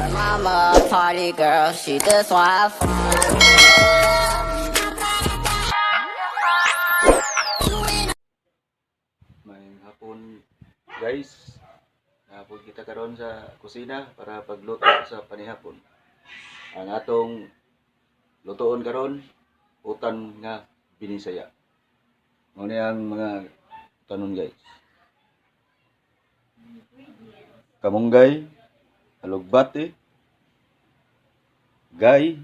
I'm a party girl, she just wanna have fun. Maayong hapon, guys. Hapon kita karon sa kusina para pagluto sa panihapon. Ang atong lutoon karon, utan nga binisaya. Mao ni ang mga tanon, guys. Kamunggay, alugbati, gay,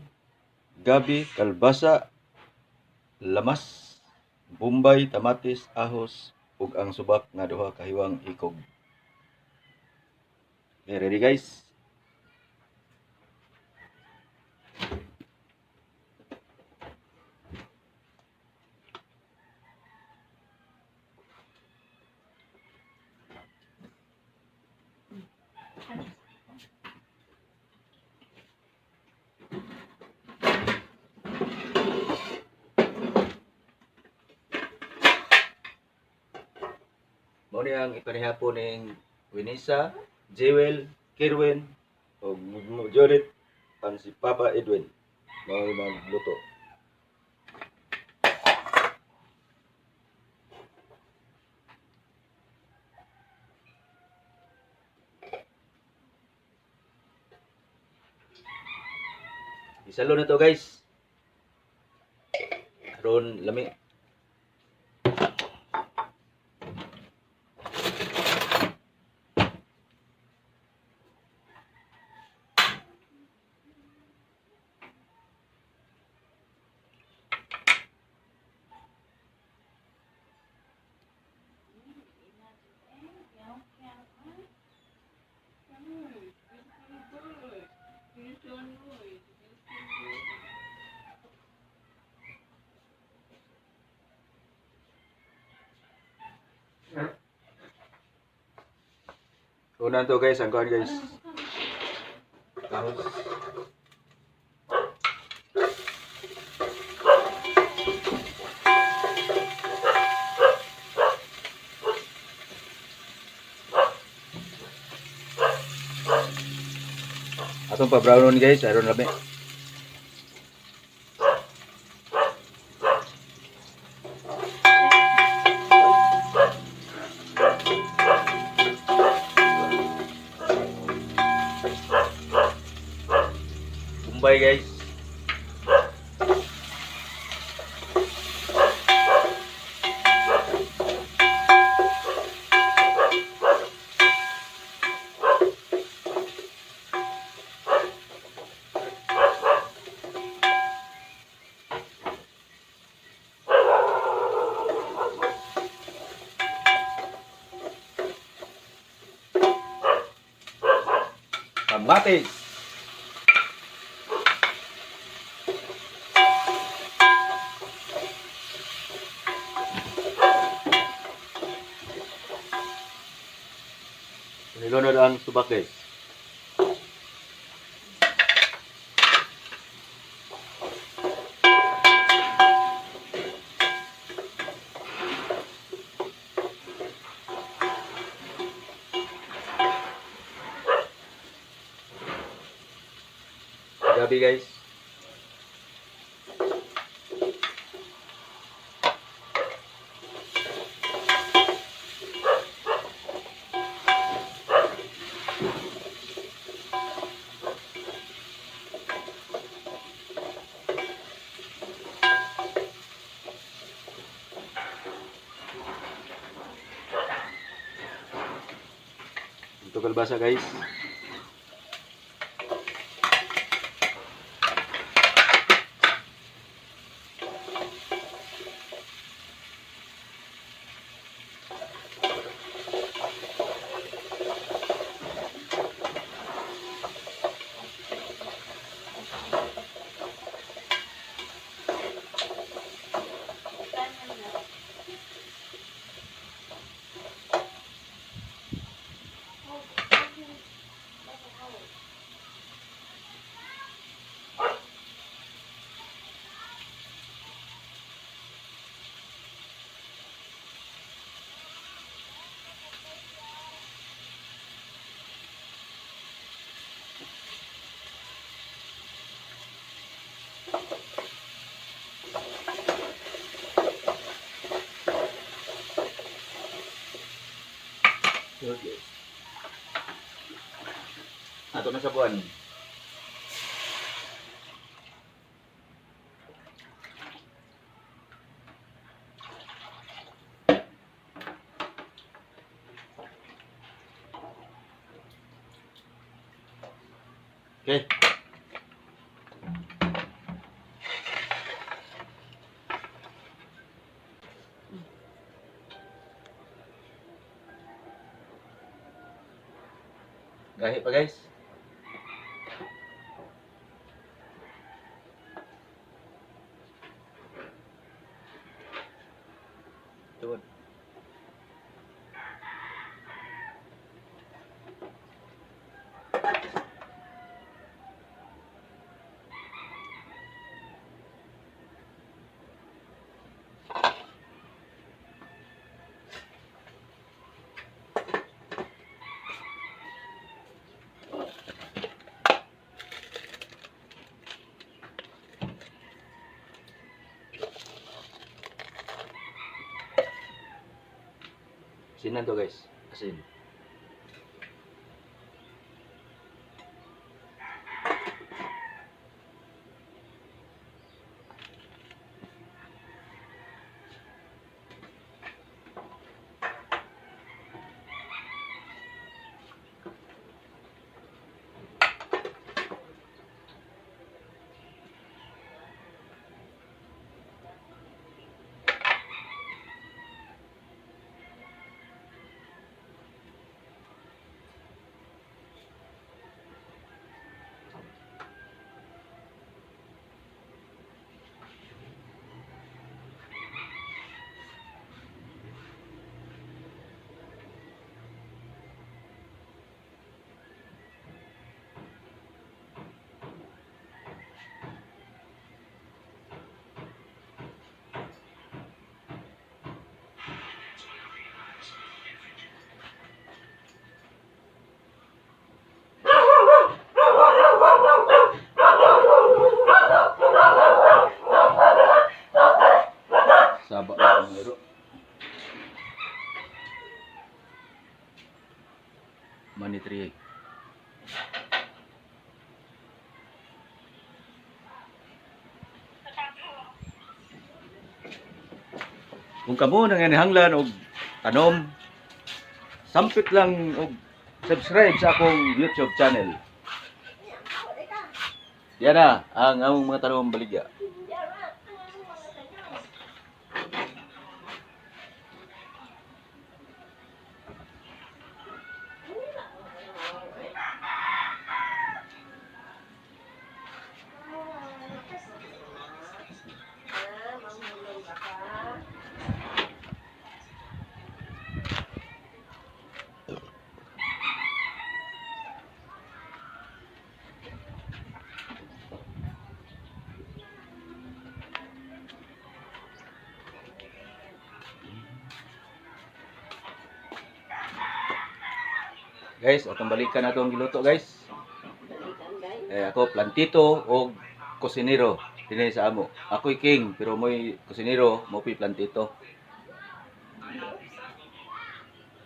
gabi, kalbasa, lamas, bombay, kamatis, ahos, ug ang subak nga duha ka hiwang ikog. Okay, ready, guys? Mao ni ang ipanihapon ning Winisa, Jewel, Kirwin, ug Judith, pan si Papa Edwin. Mao ni magluto. Isalo na to, guys. Aron lami. Una to, guys, ang kuan, guys. Ahos. Atong pa brownon, guys, aron lami. Bombay, guys. Kamatis. Nilunod ang subak, guys. Gabi, guys. Ito kalbasa, guys. Sulod guys. Ato na sa buwan. Okay. Gahi pa, guys. Tuon. Asinan to, guys. Asin. Saba na ang laro. Money tree. Kung kamo nanginahanglan og tanom, sampit lang og subscribe sa akong YouTube channel. Yan na ang among mga tanom baligya. Guys, atong balikan nato ang giluto, guys. Balikan, guys. Eh, ako plantito o kusinero dinhi sa amo. Ako'y king pero mo'y kusinero, mo po'y plantito.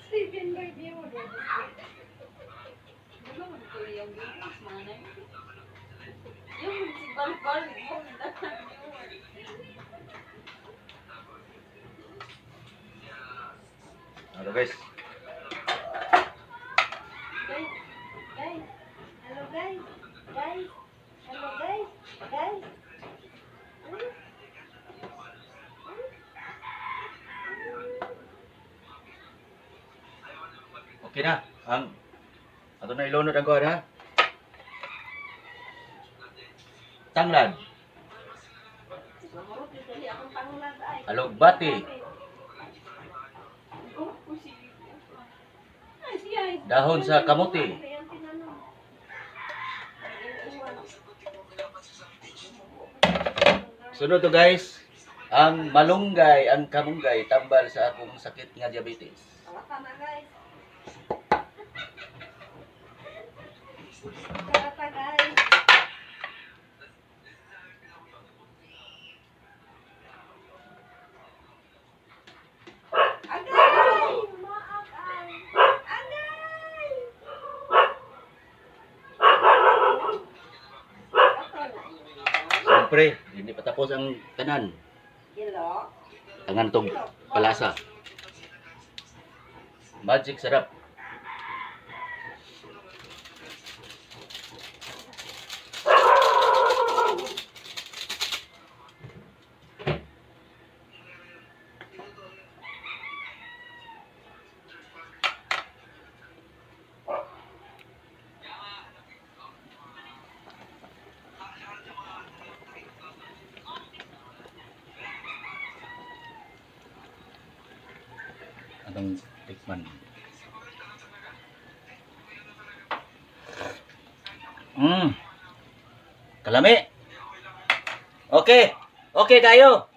Stephen Bird mo. Ano mo ito yung games, manay? Yung si Balbal, mo Ano, guys? Guys, guys, hello guys, guys, hello guys, guys. Okay na. Ang ato na ilunod ang kuan ha. Tanglad, Mamurot yung dali akong tanglad ay. alugbati, Oh, sige. Ay, siya. dahon sa kamuti, Sunod to, guys, ang malunggay, ang kamunggay, tambal sa akong sakit nga diabetes. Talata na, guys. Talata, guys. Agay! Maak ay. Agay! pre, hindi pa tapos ang tanan. Kilo. Tangan tong palasa. Magic sarap. Atong tikman. Kalami. Okay. Okay kayo.